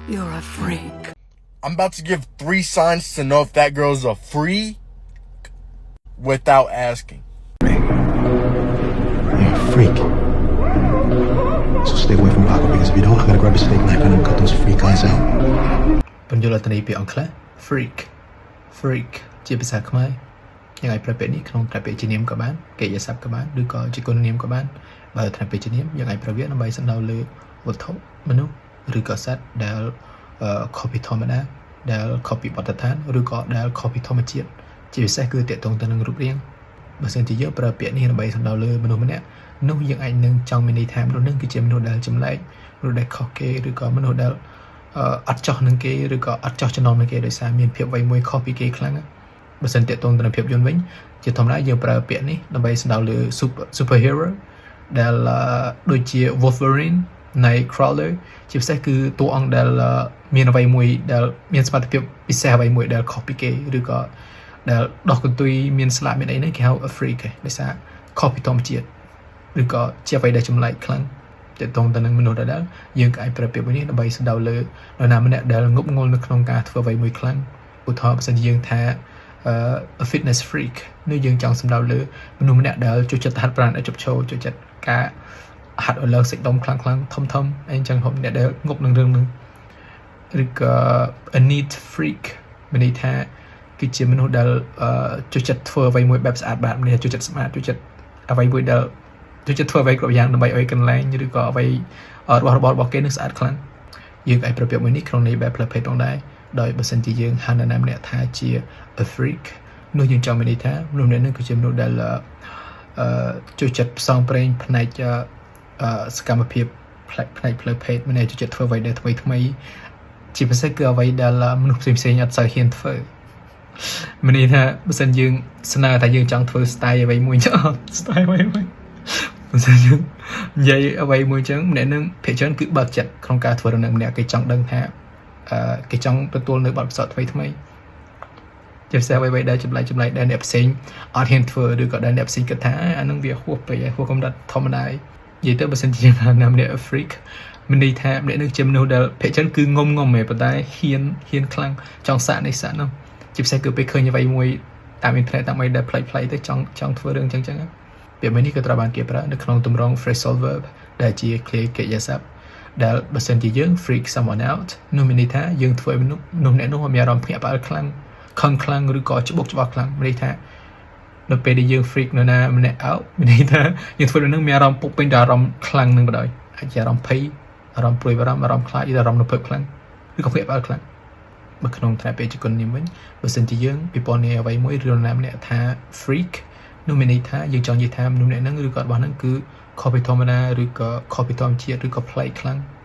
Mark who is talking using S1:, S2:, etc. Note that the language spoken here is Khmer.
S1: You're a freak.
S2: I'm about to give three signs to know if that girl's a freak without asking.
S3: You're a freak. So stay away from Paco, because if you don't, I'm gonna grab a steak knife and I'm gonna cut those freak eyes out.
S4: ពន្យល់អត្ថន័យពាក្យអង់គ្លេស freak freak ជាភាសាខ្មែរយើងអាចប្រើពាក្យនេះក្នុងត្រពាក្យជានាមក៏បានកិរិយាសព្ទក៏បានឬក៏ជាគុណនាមក៏បានបើថ្នាក់ពាក្យជានាមយើងអាចប្រើវាដើម្បីសំដៅលើវត្ថុមនុស្សឬក៏សត្វដែលអឺខុសពីធម្មតាដែលខុសពីបទដ្ឋានឬក៏ដែលខុសពីធម្មជាតិជាពិសេសគឺទាក់ទងទៅនឹងរូបរាងបើសិនជាយើងប្រើពាក្យនេះដើម្បីសំដៅលើមនុស្សម្នាក់នោះយើងអាចនឹងចង់មានន័យថាមនុស្សនឹងគឺជាមនុស្សដែលចម្លែកមនុស្សដែលខុសគេឬក៏មនុស្សដែល អឺអត់ចោះនឹងគេឬក៏អត់ចោះចំណងនឹងគេដោយសារមានភាពអ្វីមួយខុសពីគេខ្លាំងបើសិនទាក់ទងទៅនឹងភាពយន្តវិញជាធម្មតាយើងប្រើពាក្យនេះដើម្បីសំដៅលើ super hero ដែលដូចជា Wolverine, Nightcrawler ជាពិសេសគឺតួអង្គដែលមានអ្វីមួយដែលមានសមត្ថភាពពិសេសអ្វីមួយដែលខុសពីគេឬក៏ដែលដោះកន្ទុយមានស្លាកមានអីហ្នឹងគេហៅ a freak ឯងដោយសារខុសពីធម្មជាតិឬក៏ជាអ្វីដែលចម្លែកខ្លាំងទាក់ទងទៅនឹងមនុស្សដដែលយើងក៏អាចប្រើពាក្យមួយនេះដើម្បីសំដៅលើនរណាម្នាក់ដែលងប់ងល់នៅក្នុងការធ្វើអ្វីមួយខ្លាំងឧទាហរណ៍បើសិនជាយើងថា a fitness freak នេះយើងចង់សំដៅលើមនុស្សម្នាក់ដែលចូលចិត្តហាត់ប្រាណឲ្យជប់ឈរចូលចិត្តការហាត់ឲ្យឡើងសាច់ដុំខ្លាំងខ្លាំងធំធំអីចឹងហូបអ្នកដែលងប់នឹងរឿងហ្នឹងឬក៏ a neat freak មានន័យថាគឺជាមនុស្សដែលចូលចិត្តធ្វើអ្វីមួយបែបស្អាតបាតមានន័យថាចូលចិត្តស្អាតចូលចិត្តអ្វីមួយដែលចូលចិត្តធ្វើអ្វីគ្រប់យ៉ាងដើម្បីឲ្យកន្លែងឬក៏អ្វីរបស់របររបស់គេនឹងស្អាតខ្លាំងយើងអាចប្រើពាក្យមួយនេះក្នុងន័យបែបផ្លូវភេទផងដែរដោយបើសិនជាយើងហៅនរណាម្នាក់ថាជា a freak នោះយើងចង់មានន័យថាមនុស្សម្នាក់នឹងគឺជាមនុស្សដែលអឺចូលចិត្តផ្សងព្រេងផ្នែកអឺសកម្មភាពផ្នែកផ្នែកផ្លូវភេទមានន័យចូលចិត្តធ្វើអ្វីដែលថ្មីថ្មីជាពិសេសគឺអ្វីដែលមនុស្សផ្សេងផ្សេងអត់សូវហ៊ានធ្វើមានន័យថាបើសិនយើងស្នើថាយើងចង់ធ្វើ style អ្វីមួយចុះ style អ្វីមួយបើសិនយើងនិយាយអ្វីមួយចឹងម្នាក់នឹងភាគច្រើនគឺបើកចិត្តក្នុងការធ្វើរឿងនឹងម្នាក់គេចង់ដឹងថាអឺគេចង់ទទួលនៅបទពិសោធន៍ថ្មីថ្មីជាពិសេសអ្វីៗដែលចម្លែកចម្លែកដែលអ្នកផ្សេងអត់ហ៊ានធ្វើឬក៏ដែលអ្នកផ្សេងគិតថាអានឹងវាហួសពេកហើយហួសកម្រិតធម្មតានិយាយទៅបើសិនជាណាម្នាក់ freak មានន័យថាម្នាក់នឹងជាមនុស្សដែលភាគច្រើនគឺងំងំឯងប៉ុន្តែហ៊ានហ៊ានខ្លាំងចង់សាកនេះសាកនោះជាពិសេសគឺពេលឃើញអ្វីមួយតាមអ៊ីនធឺណិតតាមអីដែលប្លែកៗទៅចង់ចង់ធ្វើរឿងចឹងចឹងពាក្យមួយនេះក៏ត្រូវបានគេប្រើនៅក្នុងទម្រង់ phrasal verb ដែលជា ឃ្លាកិរិយាសព្ទដែលបើសិនជាយើង freak someone out នោះមានន័យថាយើងធ្វើឲ្យមនុស្សនោះអ្នកនោះមានអារម្មណ៍ភ្ញាក់ផ្អើលខ្លាំងខឹងខ្លាំងឬក៏ច្បុកច្បល់ខ្លាំងមានន័យថានៅពេលដែលយើង freak នរណាម្នាក់ out មានន័យថាយើងធ្វើនឹងមានអារម្មណ៍ពុកពេញដោយអារម្មណ៍ខ្លាំងនឹងបណ្ដោយអាចជាអារម្មណ៍ភ័យអារម្មណ៍ព្រួយបារម្ភអារម្មណ៍ខ្លាចឬអារម្មណ៍រំភើបខ្លាំងឬក៏ភ្ញាក់ផ្អើលខ្លាំងបើក្នុងថ្នាក់ពេជ្ជគុណនាមវិញបើសិនជាយើងពិពណ៌នាអ្វីមួយឬនរណាម្នាក់ថា freak នោះមានន័យថាយើងចង់និយាយថាមនុស្សម្នាក់ហ្នឹងឬក៏របស់ហ្នឹងគឺខុសពីធម្មតាឬក៏ខុសពីធម្មជាតិឬក៏ប្លែកខ្លាំង។